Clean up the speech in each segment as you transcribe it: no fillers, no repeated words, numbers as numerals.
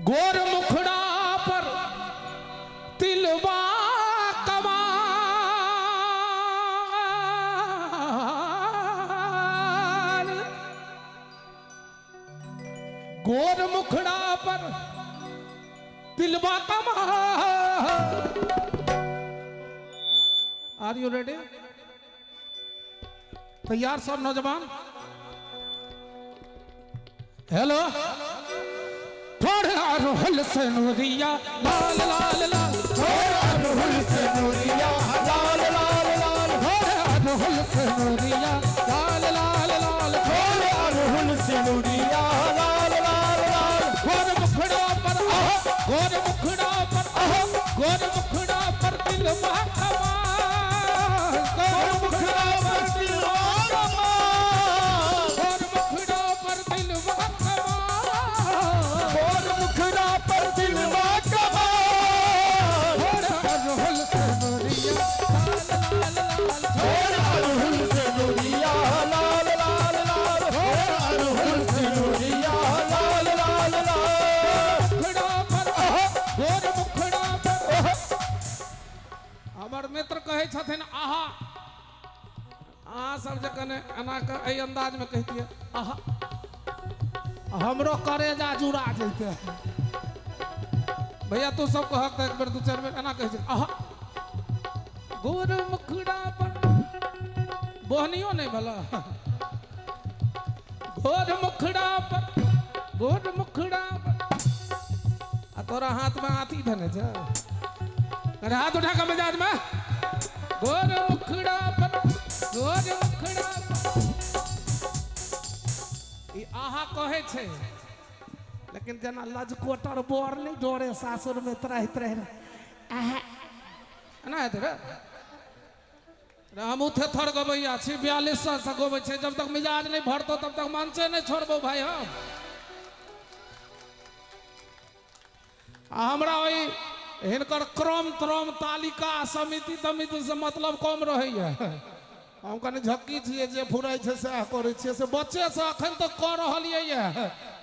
गोर मुखड़ा पर तिलवा कमाल, गोर मुखड़ा पर तिलवा कमाल। आर you ready? तैयार सब नौजवान? हेलो। थोड़े अरहुल से नूरिया लाल लाल लाल, थोड़े अरहुल से नूरिया लाल लाल लाल, थोड़े अरहुल से नूरिया लाल लाल लाल, थोड़े अरहुल से नूरिया लाल लाल लाल। गोर मुखड़ा पर आह, गोर मुखड़ा पर आह, गोर मुखड़ा पर दिलवा कमाल, गोर मुखड़ा पर दिलवा कमाल, गोर मुखड़ा पर दिलवा कमाल, गोर मुखड़ा पर दिलवा कमाल। गोर अरहुल से नूरिया लाल लाल लाल, गोर अरहुल से नूरिया लाल लाल लाल, गोर अरहुल से नूरिया लाल लाल लाल। मुखड़ा पर आह, गोर मुखड़ा पर आह। हमर मित्र कहै छथिन आहा, अहाँ सब जे कने एना के एहि अंदाज में कहितियै आहा, हमरो करेजा जुड़ा जैते। भैया तू सब कहक तऽ एक बेर दू चारि बेर एना कहै छै आहा, गोर मुखड़ा पर बोहनियो नहि भला, गोर मुखड़ा पर, गोर मुखड़ा पर। आ तोरा हाथ में हाथी धने छै, अरे हाथ उठा के मिजाज में। गोर मुखड़ा पर, गोर मुखड़ा पर। ई आहा कहै छै, लेकिन जेना लजकोटर बोर नहि डोरे सासुर में त्राहि त्राहि आहा एना हेतै रे। रे हमहूँ थेथर गबैया छी, 42 साल से गबै छै, जब तक मिजाज नहि भरतौ तब तक मंचे नहि छोड़बौ भाई हम। आ हमरा ओहि हिनकर क्रम त्रम तालिका समिति तमिति से मतलब कम रहैया। हम कनि झक्की छियै, जे फुराइ छै सएह करै छियै, से बच्चे से अखन तक कऽ रहलियै ये।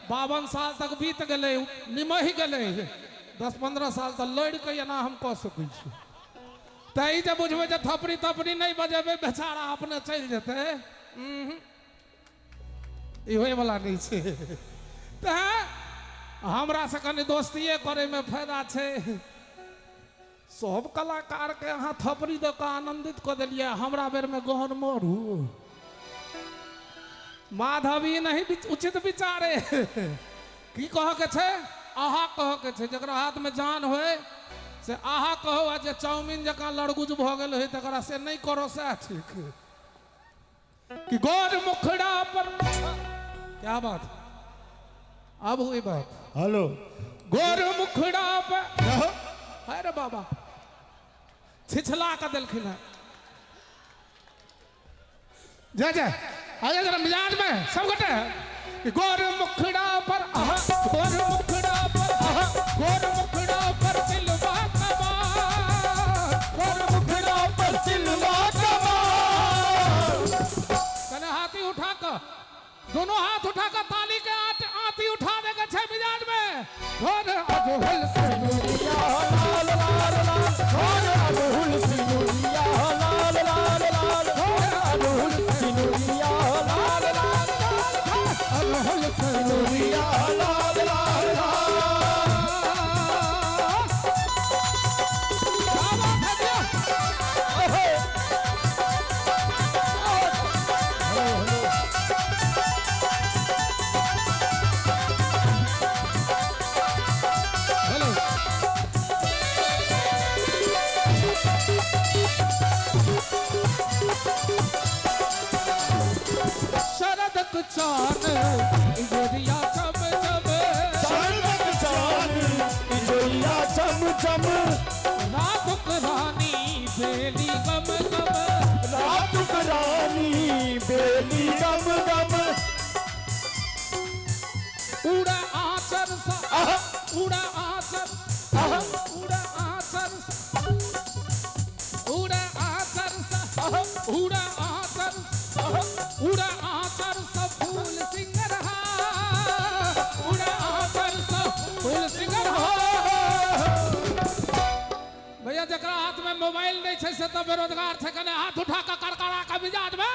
52 साल तक बीत गेलै, निमहि गेलै, 10-15 साल तऽ लड़ि कऽ एना हम कऽ सकै छी। तऽ ई जे बुझबै जे थपड़ी तपड़ी नहि बजेबै बेचारा अपने चलि जेतै, ई होइवला नहि छै। तऽ हमरा से कनि दोस्तिये करैमे फायदा छै। सब कलाकार के अहाँ थपड़ी दऽ कऽ आनंदित कऽ देलियै, हमरा बेरमे गहन मरू। माधवी नहीं उचित विचारे। की कहऽ के छै? आहा कहऽ के छै। जकरा हाथ में जान होय से आहा कहो, आ जे चाउमीन जकाँ लड़गुज भऽ गेल होय तकरा से नहि करो, सएह ठीक। कि गोर मुखड़ा पर क्या बात, अब हुई बात। हेलो। गोर मुखड़ा पर अरे बाबा छिछला के देलखिन है। जय जय आगे जरा मिजाज में सब गोटे। गोर मुखड़ा पर आहा, गोर मुखड़ा पर आहा, गोर मुखड़ा पर दिलवा कमाल, गोर मुखड़ा पर दिलवा कमाल। कने हाथी उठा कर, दोनों हाथ उठा कर ताली के हाथी उठा देके छै मिजाज में। गोर अरहुल से नूरिया लाल लाल लाल, गोर अरहुल से नूरिया लाल लाल लाल, गोर अरहुल से नूरिया लाल लाल लाल, अरहुल से नूरिया लाल लाल लाल। क्या बात है भैया? हेलो। शरदक चान इजोरिया चम चम, शरदक चान इजोरिया चम चम, रातुक रानी बेली गम गम, रातुक रानी बेली गम गम। उड़ा आचर सा, उड़ा आचर, उड़ा आचर सा, उड़ा आचर सा, उड़ा आचर, उड़ा आचर सा फूल सिंगरहा, उड़ा आचर सा फूल सिंगरहा। छै से तऽ बेरोजगार छै। कने हाथ उठा कऽ करकरा कऽ मिजाज मे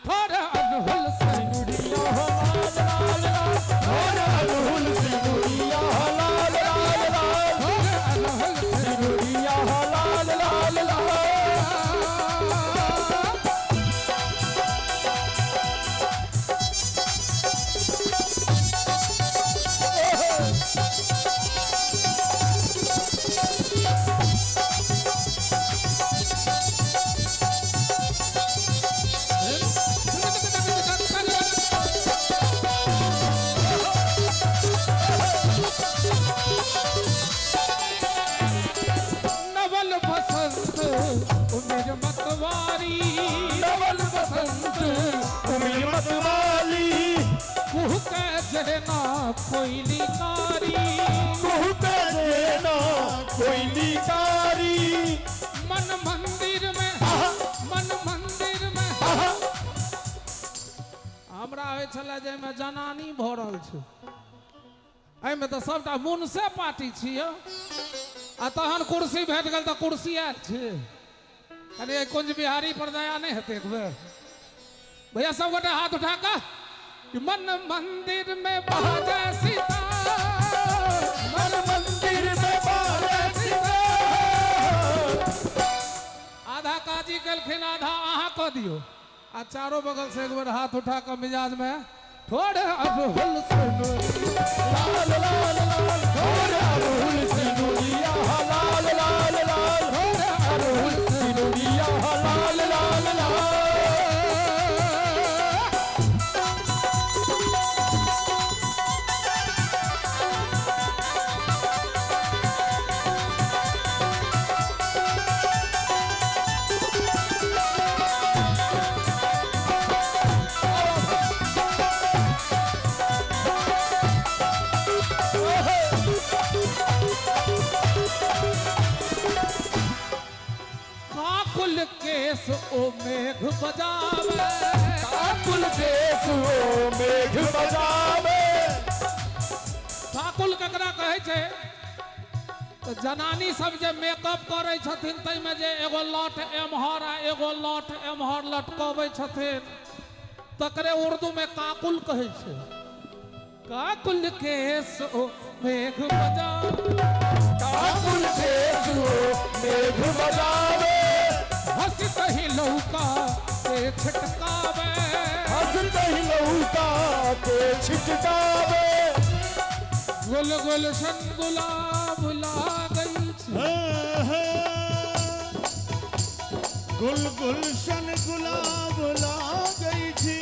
थोड़े अनहुल से सिनुरिया हो लाल लाल लाल, थोड़े अड़हुल सिनुरिया हो लाल लाल लाल, थोड़े अनहुल से सिनुरिया हो लाल लाल लाल। नवल बसंत उमेर मतवारी, नवल बसंत उमिर मतवाली, कुहके जेना कोइली कारी, कुहते जेना कोइली कारी। मन मंदिर में, मन मंदिर में हमरा होइ छलै जे एहिमे जनानी भरल छै, एहिमे तऽ सबटा मुनसे पार्टी छियै। आ तहन कुर्सी भेट गेल तऽ कुर्सी आयल छै। कनि एहि कुंज बिहारी पर दया नहि हेतै एक बेर? भैया सब गोटे हाथ उठा कऽ कि मन मंदिर में बाजै सीता, मन मंदिर में बाजे सीता। आधा काजी केलखिन, आधा अहाँ कऽ दियौ। आ चारो बगल से एक बेर हाथ उठा कऽ मिजाज में थोड़े अड़हुल सिनुरिया लाल लाल लाल, थोड़े अड़हुल सिनुरिया लाल लाल लाल, थोड़े अड़हुल सिनुरिया लाल लाल लाल। काकुल केस ओ मेघ बजावे, काकुल केस ओ मेघ बजावे। काकुल ककरा कहै छै? तऽ जनानी सब जे मेकअप करै छथिन ताहिमे जे एगो लट एम्हर आ एगो लट एम्हर लटकबै छथिन तकरे उर्दू में काकुल कहै छै। काकुल केस ओ मेघ बजावे, काकुल केस ओ मेघ बजावे, हंसत ही लौका के छिटकावे, हंसत ही लौका के छिटकावे। गुल गुलशन गुलाब लागल छै, गुल गुलशन गुलाब लागै छी,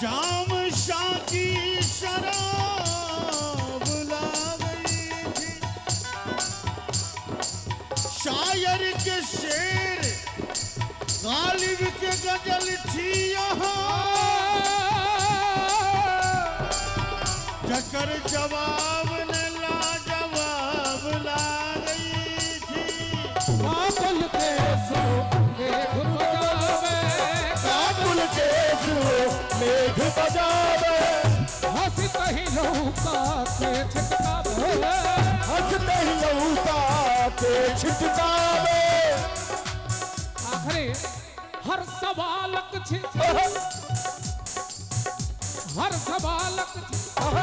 जाम शाकी शराब लागै छी, शायर के शेर गालिब के गजल छी यहाँ, जकर जवाब न लाजवाब लागै छी। काकुल केस ओ मेघ बजावे, काकुल केस ओ मेघ बजावे, हंसत ही लौका के छिटकावे, हंसत ही लौका के छिटकावे। आखिरी हर सवालक छी, हर सवालक छी, हर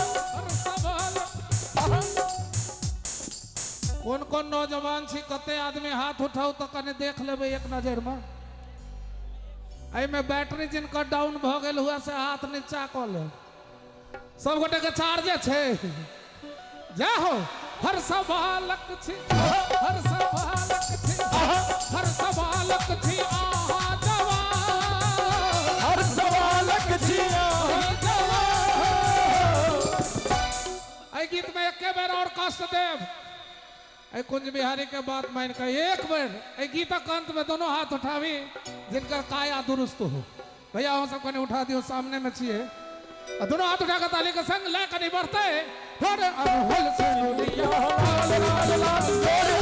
सवालक। कोन कोन नौजवान छी? कते आदमी हाथ उठाउ तऽ कनि देख लेबै एक नजर में। एहिमे बैटरी जिनकर डाउन भऽ गेल हुआ से हाथ नीचा कऽ ले। सब गोटे के चार्जे छै। जय हो। हर सवालक छी, हर सवालक छी, हर सवालक छी आहा जवाब, हर सवालक छी आहा जवाब। एहि गीत में एके बेर और कष्ट देब। एहि कुंज बिहारी के बात मान के एक बेर एहि गीतक अंत में दोनों हाथ उठाबी जिनकर काया दुरुस्त हो। भैया अहाँ सब कनि उठा दियौ, सामने में छियै। आ दोनों हाथ उठा के ताली के संग लय कनि बढ़तै। थोड़े अड़हुल सिनुरिया लाल लाल लाल, थोड़े